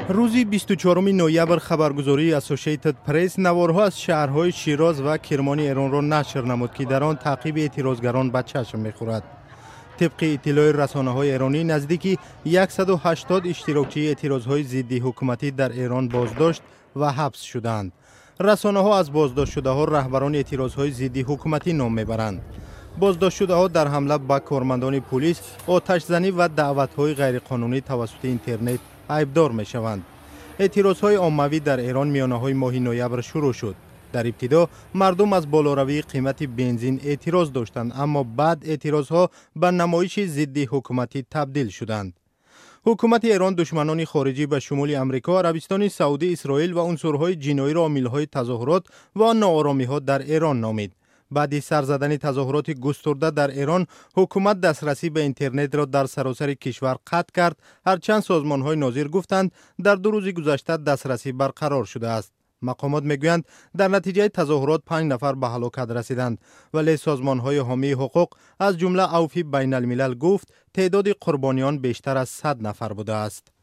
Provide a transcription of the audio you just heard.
Рӯзи 24 ноябр хабаргузории Associated Press наворҳо аз шаҳрҳои Широз ва Кирмони Эронро нашр намуд, ки дар он таъқиби эътирозгарон ба чашм мехӯрад. Тибқи иттилои расонаҳои эронӣ, наздики 180 иштирокчии эътирозҳои зиддиҳукуматӣ дар Эрон боздошт ва ҳабс шудаанд. Расонаҳо аз боздоштшудаҳо раҳбарони эътирозҳои зиддиҳукуматӣ ном мебаранд. Боздоштшудаҳо дар ҳамла ба кормандони пулис, оташзанӣ ва даъватҳои ғайриқонунӣ тавассути интернет айбдор мешаванд. Эътирозҳои оммавӣ дар Эрон миёнаҳои моҳи ноябр шурӯъ шуд. Дар ибтидо мардум аз болоравии қимати бензин эътироз доштанд, аммо баъд эътирозҳо ба намоиши зиддиҳукуматӣ табдил шуданд. Ҳукумати Эрон душманони хориҷӣ ба шумули Амрико, Арабистони Саудӣ, Исроил ва унсурҳои ҷиноиро омилҳои тазоҳурот ва ноОромиҳо дар Эрон номид. Баъди сар задани тазоҳуроти густурда дар Эрон, ҳукумат дастрасӣ ба интернетро дар саросари кишвар қатъ кард, ҳарчанд созмонҳои нозир гуфтанд, дар 2 рӯзи гузашта дастрасӣ барқарор шудааст. Мақомот мегӯянд, дар натиҷаи тазоҳурот 5 нафар ба ҳалокат расиданд, вале созмонҳои ҳомии ҳуқуқ, аз ҷумла Авфи байналмилал, гуфт теъдоди қурбониён бештар аз 100 нафар будааст.